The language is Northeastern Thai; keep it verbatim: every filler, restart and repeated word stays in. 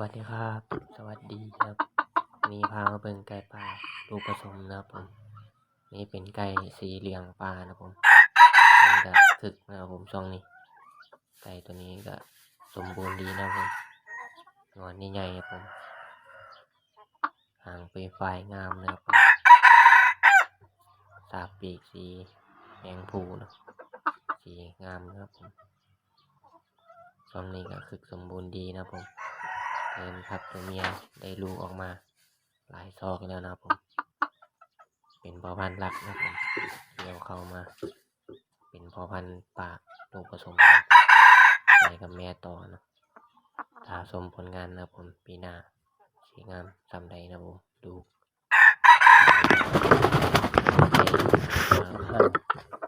วัสดีครับ สวัสดีครับ วันนี้พามาเบิ่งไก่ป่าลูกผสมนะครับผม นี่เป็นไก่สีเหลืองป่านะครับผม มันก็คึกนะครับผมช่วงนี้ ไก่ตัวนี้ก็สมบูรณ์ดีนะครับผม งอนใหญ่ๆครับผม หางเปยฝายงามนะครับผม สาบปีกสีแมงภูเนาะ สีงามนะครับผม ช่วงนี้ก็คึกสมบูรณ์ดีนะครับผม เริ่มทับตัวเมียได้ลูกออกมาหลายซอกแล้วนะครับผม เป็นพ่อพันธุ์หลักนะครับผม เดี๋ยวเข้ามา เป็นพ่อพันธุ์ป่าลูกผสมนะครับผม ใส่กับแม่ต่อเนาะ ถ้าชมผลงานนะครับผม ปีหน้าสีงามส่ำใดนะครับผม ดู ห้า